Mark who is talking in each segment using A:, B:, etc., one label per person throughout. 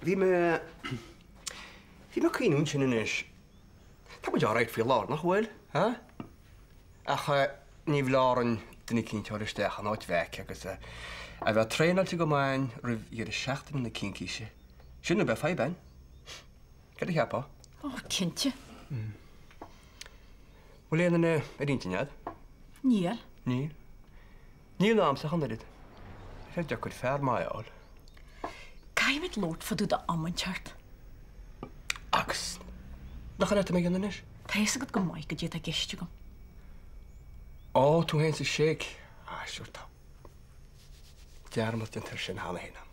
A: Bhí mé, bhí mé ag cuimhniú ansin anois. Tá muid alright faoi láthair, nach bhfuil? Ha? Ach ní bhfuil orainn duine eicínt a fháil isteach in áit Mheaic agus a bheith traenáilte go maith againn roimh dheireadh seachtaine na cincíse. Sin nó beidh fadhb againn. Céard a cheapfá?
B: Ó, cinnte.
A: Bhfuil aon duine ar intinn agat?
B: Níl.
A: Níl. Níl ná a'msa ach an oiread. Tá sé deacair fear maith a fháil.
B: Caithfimid labhairt fá dtaobh de am inteacht.
A: Agus nach in é atá mé a dhéanamh anois?
B: Tá fhios agat go maith goidé atá i gceist agam.
A: Ó, tú féin 's an Sheikh. Ah, sure, tá dearmad déanta air sin cheana féin a'm.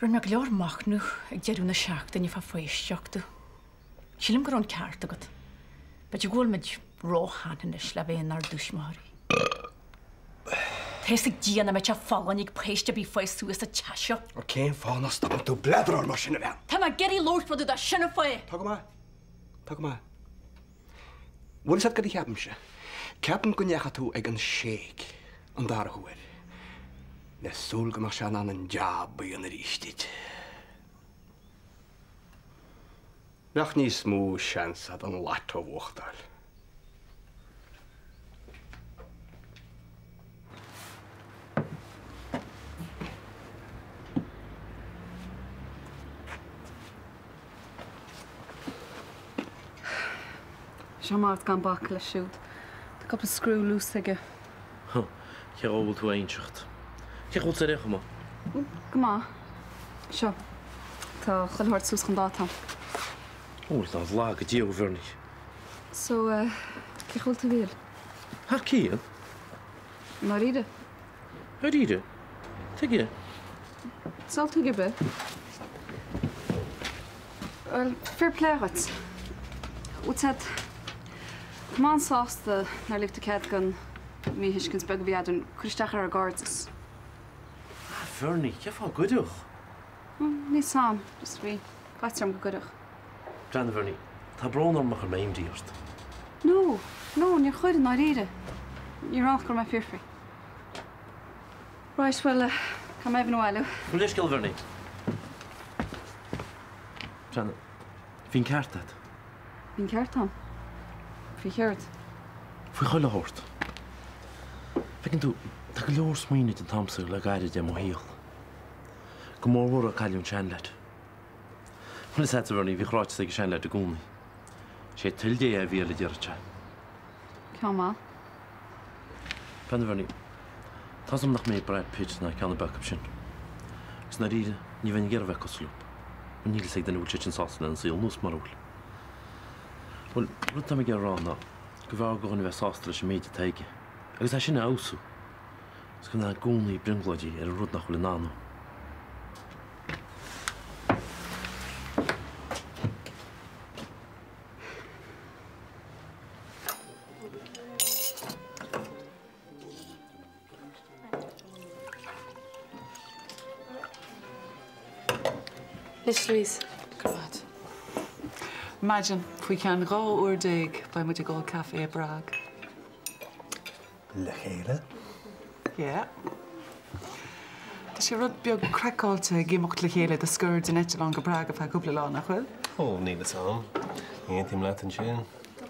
B: Rinne mé go leor machnaimh ag deireadh na seachtaine fá pháiste. Sílim go raibh an ceart agat. B'fhéidir go bhfuil muid róshean anois le bheith inár dtuismitheoirí. Tá fhios ag Dia nach mbeidh sé folláin ag páiste ar bith fás suas sa teach seo.
A: Ó cén fáth nach stopann tú bladráil mar sin a bhean?
B: Tá mé ag iarraidh labhairt fá dtaobh de sin an fáth.
A: Tá go maith. Tá go maith. Bhfuil fhios agat cad a cheapaimse? Ceapaim go ndeachaigh tú ag an Sheikh an dara huair le súil go mbeadh sé in ann an jab a dhéanamh arís duit. Bheadh níos mó seans agat an lotto a bhuachtáil.
C: Seo maith gan bac leis siúd. Tá cúpla scriú loose aige.
D: Huh, cé dhó a bhfuil tú a inseacht? Cén chaoi a bhfuil tú ar aon chuma?
C: Go maith. Seo. Tá chuile shórt suas chun dáta.
D: Ó, nár laga Dia thú, a Bhernie.
C: So, eh, cén chaoi a bhfuil tú a Mhíchíl?
D: Thar cionn.
C: I ndáiríre?
D: Dáiríre? Tuige?
C: Sál tuige ar bith. Bhuel, fair play dhuit. Bhuel, Ted, tá mé an-sásta nár lig tú cead don mhíthuiscint beag a bhí eadrainn cur isteach ar ár gcairdeas.
D: Ah, Bhernie, cén fáth a gcuirfeadh?
C: Níl 'fhios a'm, just bhí faitíos orm go gcuirfeadh.
D: Breathnaigh, Bhernie, tá brón orm má chuir mé imní ort.
C: No, no, níor chuir, i ndáiríre. Ní raibh ann ach go raibh mé ag fiafraí. Right, bhuel, caithfidh mé a bheith abhaile.
D: Gabh mo leithscéal, a Bhernie. Breathnaigh, bhí an ceart agat.
C: Bhí an ceart a'm. Faoi chéard?
D: Faoi chuile shórt. Feiceann tú, tá go leor smaoineamh déanta a'msa le gairid ar mo shaol. Go mórmhór ó cailleadh an seanleaid. Bhuel, is ait, a Bhernie, bhíodh ráiteas ag an seanleaid i gcónaí. Sé toil Dé é a Mhíchíl, a déarfadh sé.
C: Ceann maith.
D: Breathnaigh, a Bhernie, tá's a'm nach mé Brad Pitt ná ceann ar bith acu sin. Agus i ndáiríre, ní bheinn ag iarraidh a bheith cosúil leo. Mar níl fhios ag duine an bhfuil siad sin sásta lena saol nó mura bhfuil. Bhuel, rud atá mé ag iarraidh a rá ná go mb'fhearr do dhuine a bheith sásta leis an méid atá aige, agus é sin a fheabhsú, is go mbeadh i gcónaí ag brionglóidí ar an rud nach bhfuil i ndán dó.
E: Anois, Louise, go raibh maith agat.
F: Imagine, faoi cheann 12 uair beidh muid ag ól caife i bPrág.
G: Le chéile?
F: Yeah. Tá sé rud beag craiceáilte ag imeacht le chéile de scor den eitleán go Prág ar feadh cúpla lá, nach bhfuil?
G: Ó, níl fhios a'm. Ní aontaím leat ansin.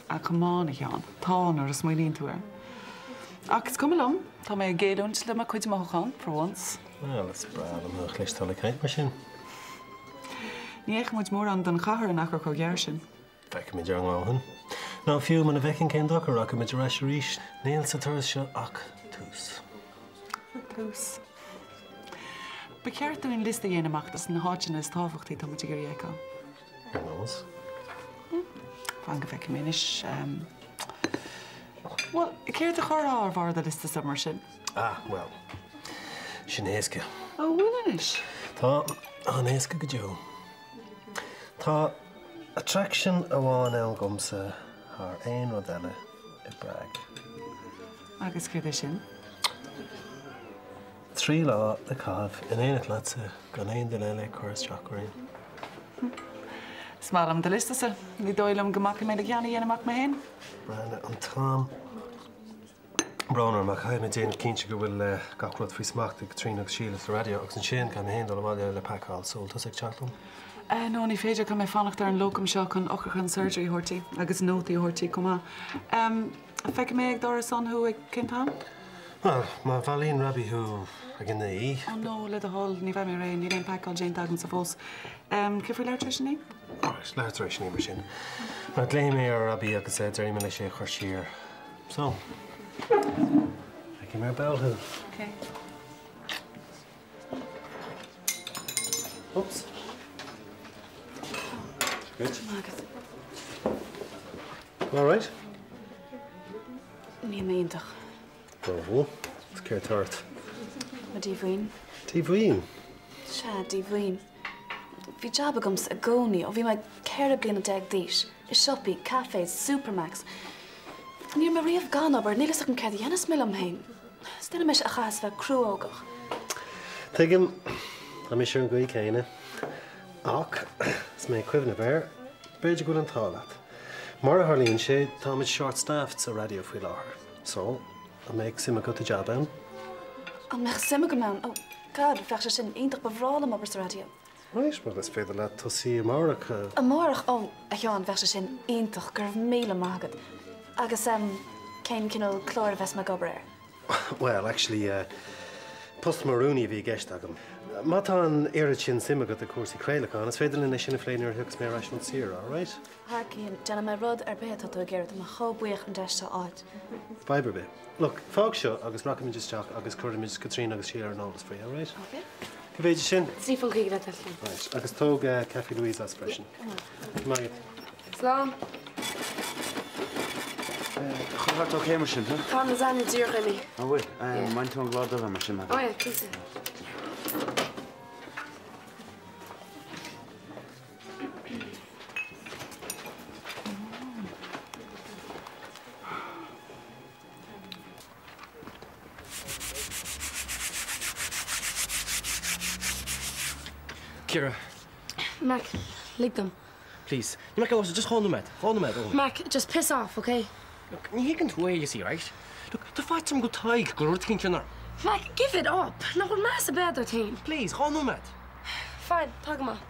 F: Ah, come on, a Sheáin. Tá, nuair a smaoiníonn tú air. Ach is cuma liom, tá mé ag géilliúint le mo chuid mothúchán, for once.
G: Bhuel, is breá liom thú a chloisteáil ag caint mar sin.
F: Ní fheicfidh muid mórán den chathair in achar chomh gearr sin.
G: Feicfimid ár ndóthain. Nó fiú muna bhfeiceann cén dochar, rachaimid ar ais arís. Níl sa turas seo ach tús.
F: Tús. Ba cheart dúinn liosta a dhéanamh amach dos na háiteanna is tábhachtaí atá muid ag iarraidh a fheiceáil.
G: Ar nós?
F: Fan go bhfeicfidh mé anois. Bhuel, céard a chuirfeá ar bharr do liosta-sa mar sin?
G: Ah, bhuel, sin éasca.
F: Ó, bhfuil anois?
G: Tá, an-éasca go deo. Tá attraction amháin ann dhomsa thar aon rud eile i bPrág.
F: Agus céard é sin?
G: 3 lá le caitheamh in éineacht leatsa gan aon duine eile ag cur isteach orainn.
F: Is maith liom do liosta-sa. Ní dóigh liom go mbacfaidh mé le ceann a dhéanamh amach mé féin.
G: Breathnaigh, an t-am. Brón orm ach caithfidh mé déanamh cinnte go bhfuil gach rud faoi smacht ag Caitríona agus Síle sa raidió agus ansin caithfidh mé féin dul abhaile le pacáil so bhfuil tusa ag teacht liom?
F: Eh no, ní féidir, caithfidh mé fanacht ar an locum seo chun eochracha an surgery a thabhairt di agus nótaí a thabhairt di chomh maith. Em, feicfidh mé ag doras an thú ag cén t-am?
G: Bhuel, má bhailíonn Robbie thú ag a naoi.
F: Oh no, le do thoil, ní bheidh mé réidh, níl aon pacáil déanta agamsa fós. Em, cé faoi leathuair tar éis a naoi?
G: Alright, leathuair tar éis a naoi mar sin. Mar glaofaidh mé ar Robbie agus déarfaidh mé leis é a chur siar. So, feicfidh mé ar ball thú.
F: Ok.
G: Oops. Good.
E: Maith agat.
G: All right?
E: Níl mé iontach.
G: Ó, is céard tá ort?
E: Mo díomhaoin.
G: Díomhaoin?
E: Sea, díomhaoin. Bhí jab agamsa i gcónaí ó bhí mé 14 bliana d'aois, i siopaí, cafés, Supermacs. Ní raibh mé riamh gan obair, níl fhios agam céard a dhéanfas mé liom féin. Is duine mise a chaitheas bheith cruógach.
G: Tuigim, tá mise ar an gcaoi céanna. Ach, is mé ag cuimhneamh air, b'fhéidir go bhfuil an t-ádh leat. Mar a tharlaíonn sé, táimid short-staffed sa raidió faoi láthair. So, an mbeadh suim agat i jab ann?
E: An mbeadh suim agam ann? Oh God, bheadh sé sin iontach, ba bhreá liom obair sa raidió.
G: Right, bhuel is féidir leat tosaí amárach.
E: Amárach? Oh, a Sheáin, bheadh sé sin iontach, go raibh míle maith agat. Agus em, cén cineál cláir a bheas mé ag obair air?
G: Bhuel, actually, post mar rúnaí a bhí i gceist agam. Má tá an oiread sin suim agat i gcúrsaí craolacháin, is féidir linn é sin a phlé nuair a thiocfas mé ar ais ón saoire, alright?
E: Thar cionn, déanfaidh mé rud ar bith atá tú ag iarraidh, tá mé chomh buíoch an deis seo a fháilt.
G: Fadhb ar bith. Look, fág seo agus rachaimid isteach agus cuirfimid Caitríona agus Síle ar an eolas faoi, alright?
E: Ok.
G: Cá mhéad é sin?
E: 3.50 le do thoil.
G: Right, agus tóg caife Louise as freisin.
E: Yeah.
G: Maith agat.
E: Slán.
H: Chuir thart ok mar sin, huh?
E: Tá an lasagne díreach imithe.
H: An bhfuil? An mbainfidh tú an blár dubh mar sin,
E: Oh yeah, cinnte.
A: Ciara.
E: Mac, lig dom.
A: Please. Ní Mac, just dhá nóiméad. Dhá nóiméad, Eoin.
E: Mac, just piss off, okay?
A: Look, ní thuigeann tú é, you see, right? Look, tá faitíos orm go bhfuil Tadhg go rud éicint orm.
E: Mac, give it up! Nach bhfuil meas ar bith agat ort féin?
A: Please, dhá nóiméad.
E: Fine, tá go maith.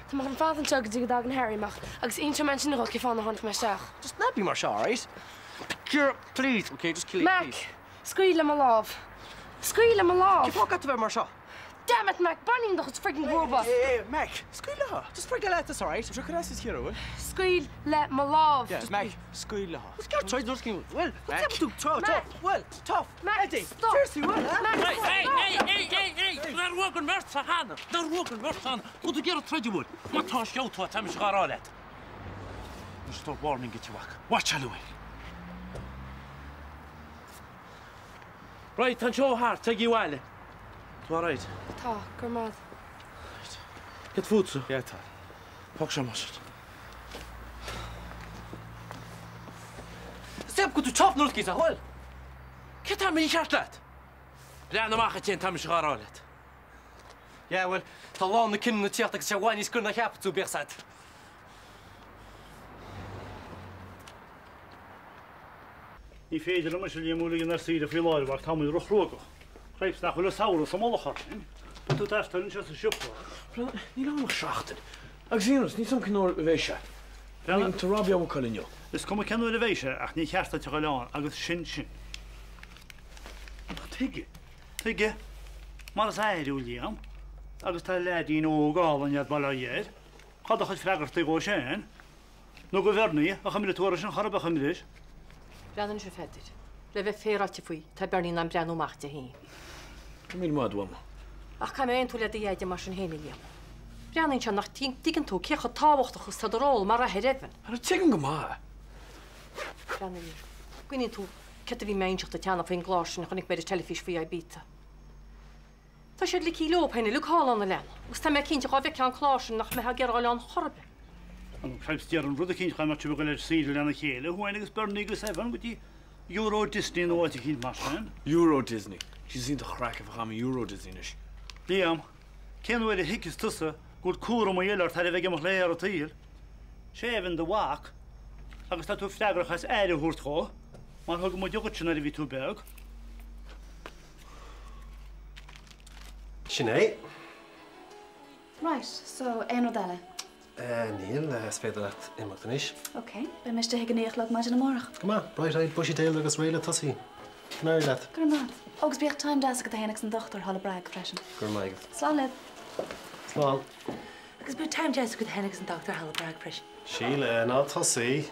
E: Tá mé chun fanacht anseo go dtí go dtagann Harry amach agus inseoidh mé ansin dhuit cén fáth nár tháinig mé isteach.
A: Just ná bí mar seo, alright? Ciara, please, okay, just kill it,
E: Mac,
A: please.
E: scaoil le mo lámh. Scaoil le mo lámh!
A: Cén fáth a gcaithfidh tú bheith mar seo?
E: Damn it, Mac, bainim do chuid friggin gruaig as.
A: Hey, hey, hey, Mac, scaoil léi. Just frig leat, it's alright.
H: Seo cur as is Ciara, bhfuil?
E: Scaoil le mo lámh.
H: Yeah, Mac, scaoil léi.
A: What's your choice, Well,
H: Mac.
A: tough,
E: Mac.
A: well, tough.
E: Mac,
A: Eddie,
E: stop.
A: seriously, well, huh?
E: Mac,
D: Hey, hey,
E: stop.
D: hey, hey, hey, hey! Nár ruag an bheirt cheana! Nár ruag an bheirt cheana! Tá tú ag iarraidh troid, an bhfuil? Má tá seo tú, tá mise dhá rá leat. Anois tabhair warning duit, a mhac. Watch out, Louis. Right, tá an seó thart, téigí abhaile. Tá alright.
E: Tá, go raibh maith.
D: Right. Céard fútsa?
H: Yeah, tá.
D: Fág seo mar sin.
A: Step go tú tough nuair a bhfuil.
D: Cé tá mícheart leat? Breathnaigh amach duit féin, tá mise dhá rá leat.
A: Yeah, well, tá lá na cinniúna ag tíocht agus sé i bhfad níos giorra ná cheap tú, bíodh sad.
I: Ní féidir liom, arsa Liam, ligean ar saoire faoi láthair mar tá muid ro-chruógach. Cripes nach bhfuil an samhradh sa mullach orainn. Beidh tú ag taisteal anseo sa siopa.
J: Bhuel, níl ann ach seachtain. Agus aon rud, níl 's agam cén uair a bheidh sé. Bhuel, tá Robbie á bhookáil inniu.
I: Is cuma cén uair a bheidh sé ach ní cheart duit a ghoil ann agus sin sin. Ach tuige? Tuige? Mar is aire thú, Liam, agus tá leaidín óg álainn agat bail ó Dhia air, cá do chuid freagrachtaí dhó sin? Nó do Bhernie, a chuimhnigh tú air sin chor ar bith, a chuimhnigh?
K: Breathnaigh anois a Pheadair. Le bheith féaráilte faoi, tá Bernie in ann breathnú amach di féin.
J: Go raibh míle maith agat, a Mhama.
K: Ach caithfidh mé aontú le do dheaide mar sin féin, a Liam. Breathnaigh anseo nach dtuigeann tú cé chomh tábhachtach is atá do ról mar athair ar Evan.
J: Ara tuigim go maith.
K: Breathnaigh, a Liam. Cuimhníonn tú céard a bhí mé a inseacht duit cheana faoin gclár sin a chonaic mé ar an teilifís faoi Ibiza. Tá siad ligthe leo féin uilig thall ann a leanbh, agus tá mé cinnte dhá bhfeicfeá an clár sin nach mbeifeá ag iarraidh a dhul ann chor ar bith.
I: An Cripes déarfainn rud eicínt dhá mbeadh sibh ag dul ar saoire lena chéile, thú féin agus Bernie agus Evan go dtí Euro Disney nó áit eicínt mar sin.
J: Euro Disney. Jesus iontach craic a bheadh agam i Euro Disney anois.
I: Liam, cén uair a thuigfeas tusa go bhfuil cúramaí eile ort thar a bheith ag imeacht léi ar an tsaol? Sé Evan do mhac agus tá tú freagrach as aire a thabhairt dhó, mar thug muide dhuitse nuair a bhí tú beag.
G: Sin é.
E: Right, so aon rud eile?
G: Níl, is féidir leat imeacht anois.
E: Ok, beidh mé istigh ag a 9 a chlog maidin amárach.
G: Go maith, bright-eyed, bushy-tailed agus réidh le tosaí. Go n-éirí leat.
E: Go raibh maith. Ó, agus bíodh time deas agat féin agus an dochtúir thall i bPrág freisin.
G: Go raibh maith agat.
E: Slán libh.
G: Slán.
L: Agus bíodh time deas agat féin agus an dochtúir thall i bPrág freisin.
G: Síle, ná tosaigh.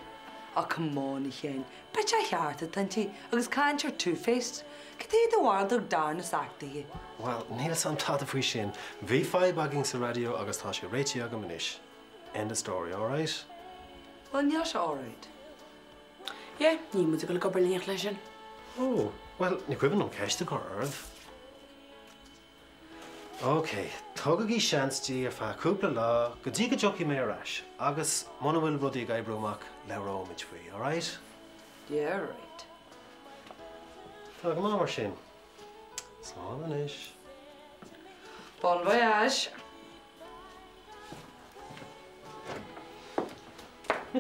L: Á, come on, a Sheáin. Beidh sé cheart atá inti agus cainteoir two-faced. Cad é do bharúil an darna sac daoithe?
G: Bhuel, níl 'fhios a'm tada faoi sin. Bhí fadhb againn sa raidió agus tá sé réitithe agam anois. End of story, alright?
L: Bhuel, níl sé alright.
M: Yeah, níl muid ag dul ag obair in éineacht leis sin.
G: Oh, bhuel, ní cuimhin liom ceist a chur oraibh. Ok, tugaigí seans di ar feadh cúpla lá go dtí go dtiocfaidh mé ar ais agus muna bhfuil rudaí ag oibriú amach, labhróimid faoi, alright?
L: Yeah, right.
G: Tá go maith mar sin. Slán anois.
L: Bon voyage!
N: Go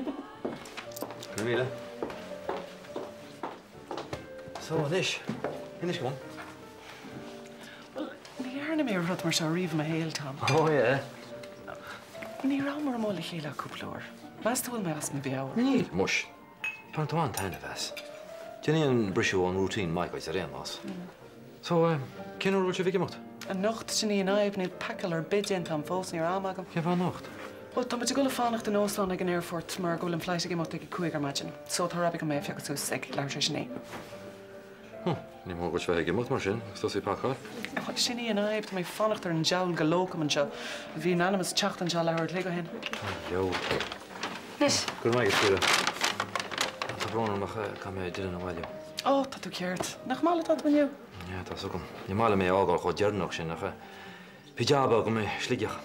N: raibh míle. So anois, inis dom.
F: Bhuel, ní dhearna mé rud mar seo riamh i mo shaol, Tom.
N: Oh yeah.
F: Ní rabhamar amuigh le chéile ach cúpla uair. Meas tú bhfuil mé as mo mheabhair?
N: Níl, muis. Baineann tú an-taitneamh as. Déanann an briseadh ón routine maith dhuit ar aon nós. So, cén uair a bhfuil sibh ag imeacht?
F: Anocht, sin í an fhadhb, níl pacáil ar bith déanta agam fós, ní raibh am agam.
N: Cén fáth anocht?
F: Bhuel, tá muid ag dul a fanacht in óstán ag an aerfort mar go bhfuil an flight ag imeacht ag a 5 ar maidin. So, tá Robbie chun mé a phiocadh suas ag leathuair tar éis a 9.
N: Huh, ní mór duit bheith ag imeacht mar sin agus tosaí ag pacáil.
F: Bhuel, sin í an fhadhb, tá mé ag fanacht ar an diabhal de locum anseo. Bhí in ainm is teacht anseo leathuair a chloig ó shin.
N: Leo.
E: Anois.
N: Go raibh maith agat, Síle. Tá brón orm ach caithfidh mé dul abhaile.
F: Ó, tá tú ceart. Nach maith leat atá inniu?
N: Yeah, tá's agam. Ní maith liom é a fhágáil chomh deireanach sin ach bhí jab agam i Sligeach.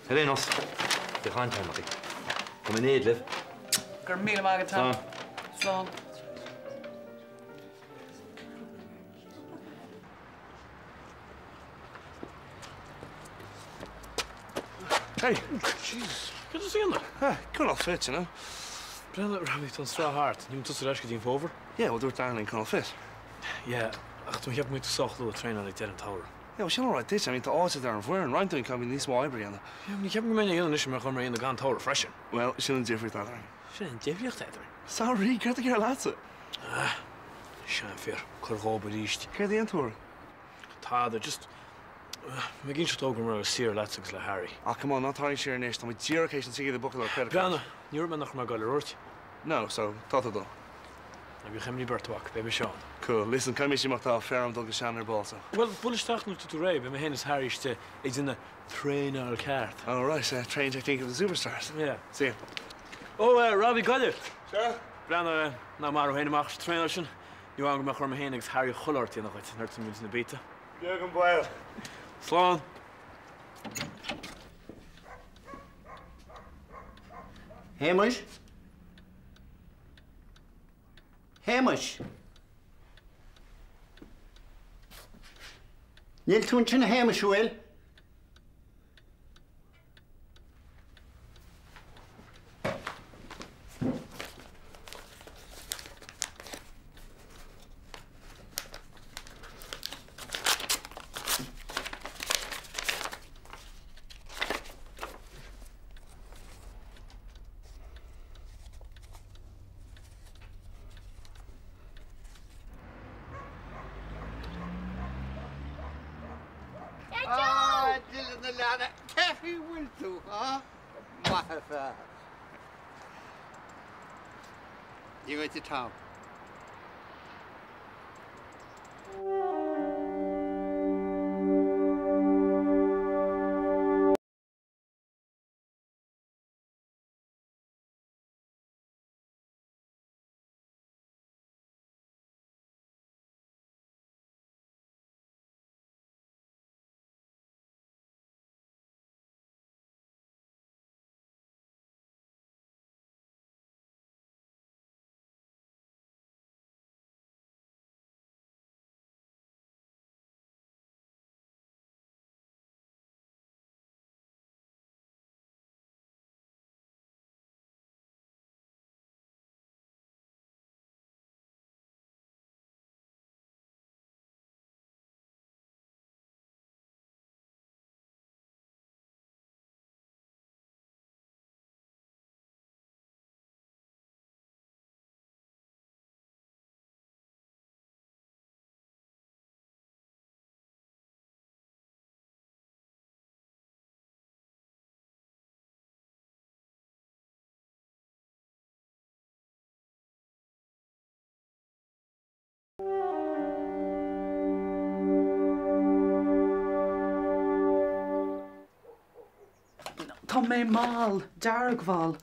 N: Ar aon nós, bhí an-time againn. Tá mé in éad libh.
F: Go raibh míle maith agat, Tom. Slán. Slán.
J: Hey! Jesus! Cad is ionadh?
H: Ah, coinneáil fit, you know.
J: Breathnaigh, Robbie, tá an tsraith thart. Ní bheidh tusa ar ais go dtí an fómhar.
H: Yeah, well dúirt Darren linn coinneáil fit.
J: Yeah, ach tá mé ag ceapadh go mbeidh tú sách luath ag traenáil ag deireadh an tsamhraidh.
H: Yeah, well sin alright duit, I mean tá áit ar an bhfoireann, roinnt dúinn caithfimid níos mó oibre a dhéanamh.
J: Yeah, ní cheapaim go mbeinn á dhéanamh anois mar chun mé a dhéanamh gan tsamhradh freisin.
H: Well, sin an difríocht eadrainn.
J: Sin an difríocht eadrainn.
H: Sorry, céard atá cearr leatsa?
J: Ah, seanfhear, cur dhób arís.
H: Céard a dhéan tú orm?
J: Tada, just, mé ag inseacht dó go raibh mé ar saoire leatsa agus le Harry.
H: Ah, come on, ná tarraing siar anois, tá muid díreach théis an ticéad a bhookáil ar credit card.
J: Breathnaigh, ní dúirt mé nach raibh mé ag goil a dúirt.
H: No, so, tá tú dul.
J: Ná bíodh imní beirt mhac, beidh mise ann.
H: Cool, listen, caithfidh mise imeacht tá fear orm dul go Shannon ar ball, so.
J: Bhuel, buail isteach nuair atá tú réidh, beidh mé féin is Harry istigh ag déanamh traenáil ceart.
H: Oh right, train technique of the superstars.
J: Yeah.
H: See you.
J: Oh, Robbie, Gaillimh!
H: Sure?
J: Breathnaigh, ná marú féin amach sa traenáil sin. Ní amháin go mbeadh orm féin agus Harry chuile shórt a dhéanamh dhuit nuair atá muid ina bíte.
H: Beag an baol.
J: Slán!
O: Shéamais? Shéamais? Níl tú ansin a Shéamais, bhfuil? Ah, Dylan na leana, cé chaoi bhfuil tú, huh? Maith an fear. Ní bheidh tú Tom.
F: Tá mé mall, deargmhall.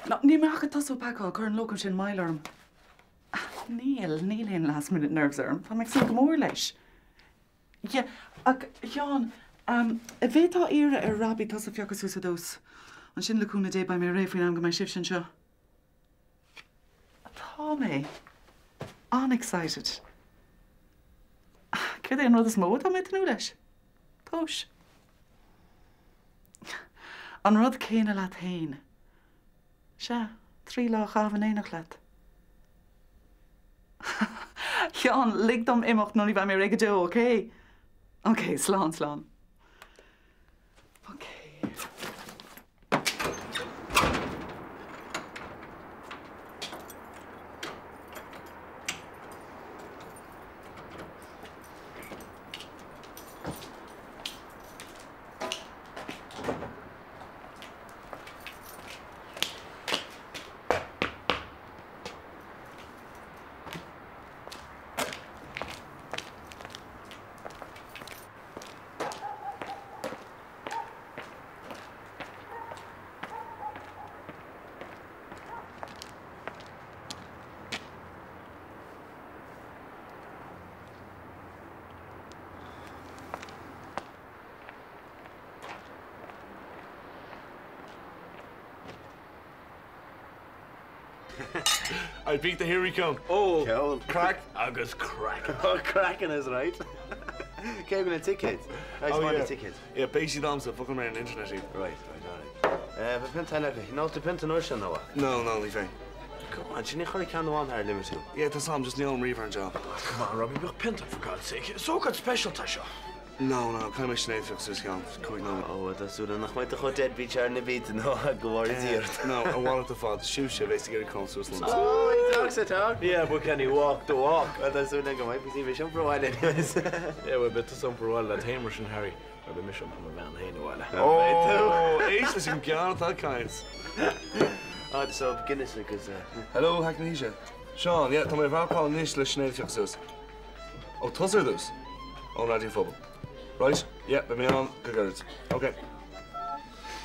F: No, níl mé ach ag tosú ag pacáil, cuireann an locum sin moill orm. Níl, níl aon last minute nerves orm, tá mé ag súil go mór leis. Yeah, ach a Sheáin, an bhféadfá iarraidh ar Robbie tusa a phiocadh suas ar dtús? Ansin le cúnamh Dé beidh mé réidh faoin am go mbeidh sibhse anseo. Tá mé an-excited. Céard é an rud is mó atá mé ag tnúth leis? Tomhais. An rud céanna leat féin. Sea, 3 lá a chaitheamh in éineacht leat. Sheáin, lig dom imeacht nó ní bheidh mé réidh go deo, ok? Ok, slán, slán. Ok.
H: Ibiza, here we come.
P: Oh, Ceol.
H: Craic agus craic.
P: Oh, cracking is right. Cé bhfuil na tickets? Nice oh, yeah. tickets.
H: Yeah, basically domsa, fucking mé an internet iad.
P: Right, right, all right. Bheith pionta eile, nó tú pionta an uair sin nó?
H: No, no, ní bheidh.
P: Come on, sin ní chuir ceann amháin thar limit thú.
H: Yeah, tá sam, just níl an ríomhaire an job.
J: Come on, Robbie, bíodh pionta for God's sake. Is ócáid speisialta seo.
H: No, no, caithfidh mé Sinéad a phiocadh suas i gceann 5 nóiméad.
P: Ó, tá súil agam nach mbeidh tú chomh deadbeat ar na bíte nó go bhfóire Dia ort.
H: No, a mhalairt ar fad, sibhse a bheas ag iarraidh call suas liom.
P: Oh, he talks the talk.
J: Yeah, but can he walk the walk?
P: Well, tá súil agam go mbeidh bhí mise iompar abhaile anyways.
J: Yeah, well, beidh tusa iompar abhaile leat féin mar sin, Harry, mar beidh mise iompar mo bhean féin abhaile.
H: Oh, éist leis an gceann atá ag caint.
P: Ah, so Guinness agus.
H: Hello, Hack na hAoise. Seán, yeah, tá mé ag rapáil anois le Sinéad a phiocadh suas. Ó, tusa ar dtús? Ón Raidió Phobal. Right, yeah, beidh mé ann go gairid. Ok.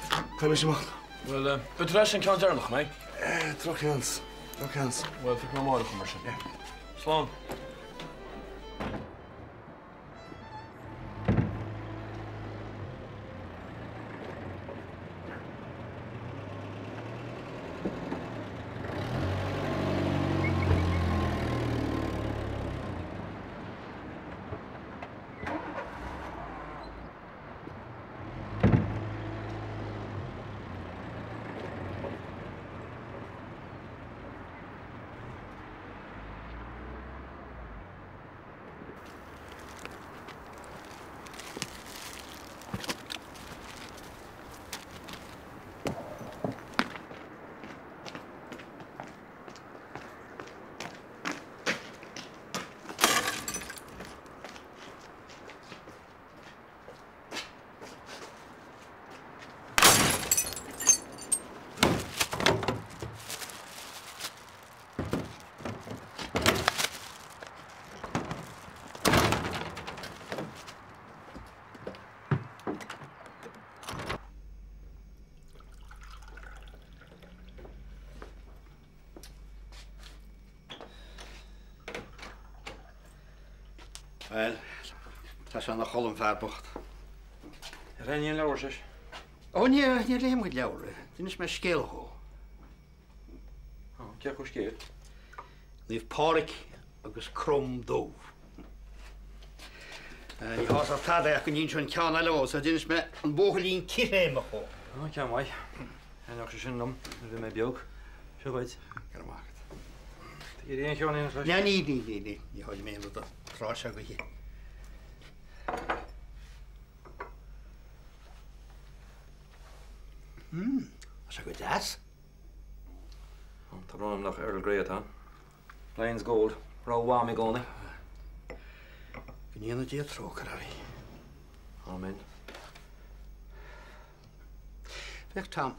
H: Caithfidh mise imeacht.
J: Bhuel, beidh tú ar ais an ceann deireanach, an mbeidh?
H: Eh, drochsheans. Drochsheans.
J: Bhuel, feicfidh mé amárach thú mar sin.
H: Yeah.
J: Slán.
O: Bhuel, tá sé ina chodladh an fear bocht.
N: Ar thaitnigh an leabhar leis?
O: Ó níor, níor léigh muid leabhar. D'inis mé scéal dhó.
N: Ó, cé acu scéal?
O: Naomh Pádraig agus Crom Dubh. Ní shásódh tada é ach go n-inseoinn ceann eile dhó, so d'inis mé an Buachaillín Cithréimeach dhó.
N: Ó, ceann maith. Thaitneodh sé sin liom nuair a bhí mé beag. Seo dhuit.
O: Go raibh maith agat.
N: Tá iarraidh aon cheann a dhéanamh leis?
O: Ní, ní, ní, ní, ní thógfaidh mé aon rud an tráth seo d'oíche. Hmm, tá sé go deas.
N: Tá brón orm nach Earl Grey atá ann. Lyons Gold, rogha Mham i gcónaí.
O: Go ndéana Dia trócaire uirthi.
N: Amen.
O: Féach Tom.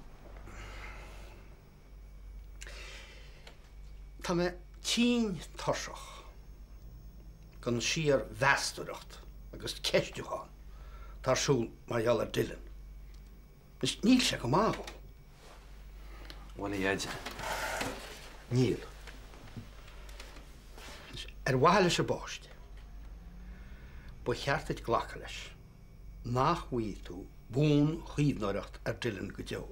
O: Tá mé tinn tuirseach den síor-mheastóireacht agus ceistiúchán atá ar siúl mar gheall ar Dylan. Anois, níl sé go maith.
N: Bhuel, a Dhaid, níl.
O: Anois, ar mhaithe leis an bpáiste, ba cheart duit glacadh leis nach bhfaighidh tú buanchaomhnóireacht ar Dylan go deo.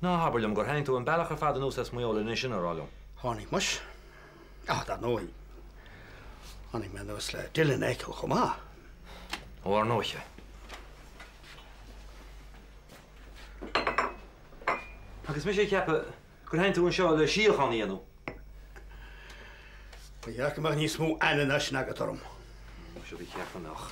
N: Ná habair liom gur tháinig tú an bealach ar fad anuas as Maigh Eo len é sin a rá liom.
O: Tháinig muis. Ach dar ndóigh, tháinig mé anuas le Dylan a fheiceáil chomh maith.
N: Ó, ar ndóiche. Agus mise ag ceapadh gur tháinig tú anseo le síocháin a dhéanamh.
O: Ba cheart go mbeadh níos mó aithne ná sin agat orm.
N: Muise, ba cheart go mbeadh.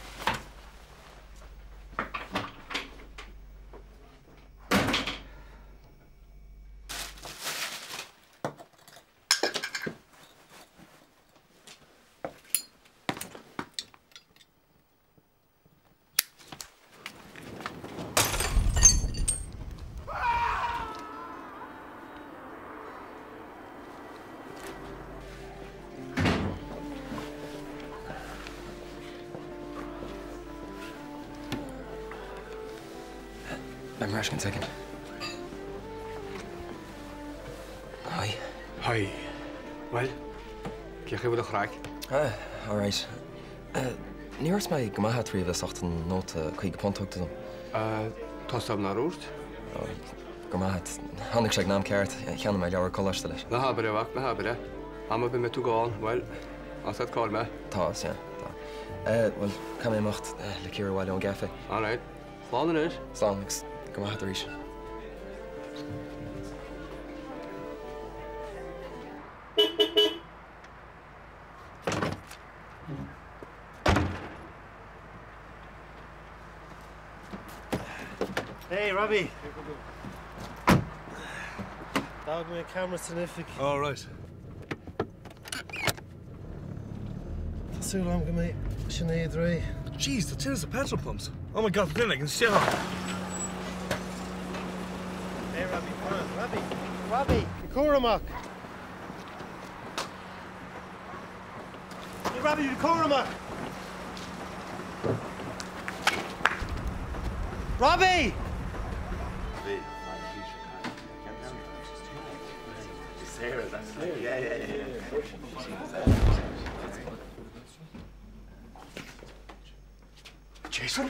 Q: Beidh mé ar ais i gceann soicind. Hi.
A: Hi. Bhuel, cén chaoi a bhfuil an chraic?
Q: Ah, alright. Níor dhúirt mé go maith leat riamh as ucht an nóta £50 a thug tú dom.
A: Tá 's agam nár dhúirt.
Q: Go raibh maith agat. Tháinig sé ag an am ceart. Cheannaigh mé leabhar coláiste leis.
A: Ná habair é, a mhac, ná habair é. Am ar bith a mbeidh tú gann, bhuel, tá 's agat cá bhfuil mé.
Q: Tá, sea, tá. Bhuel, caithfidh mé imeacht le Ciara abhaile ón gcaife.
A: Alright. Slán anois.
Q: Slán, agus go maith agat arís.
I: Hey, Robbie!
G: D'fhág mé an ceamara san oifig.
H: All right.
G: Tá súil agam go mbeidh Sinéad réidh.
H: Jeez, tá tine sna petrol pumps. Oh my God, tá duine éigin istigh ann.
G: Hey Robbie, come on, Robbie! Robbie! Bí cúramach! Hey Robbie, bí cúramach! Robbie!
A: Jason?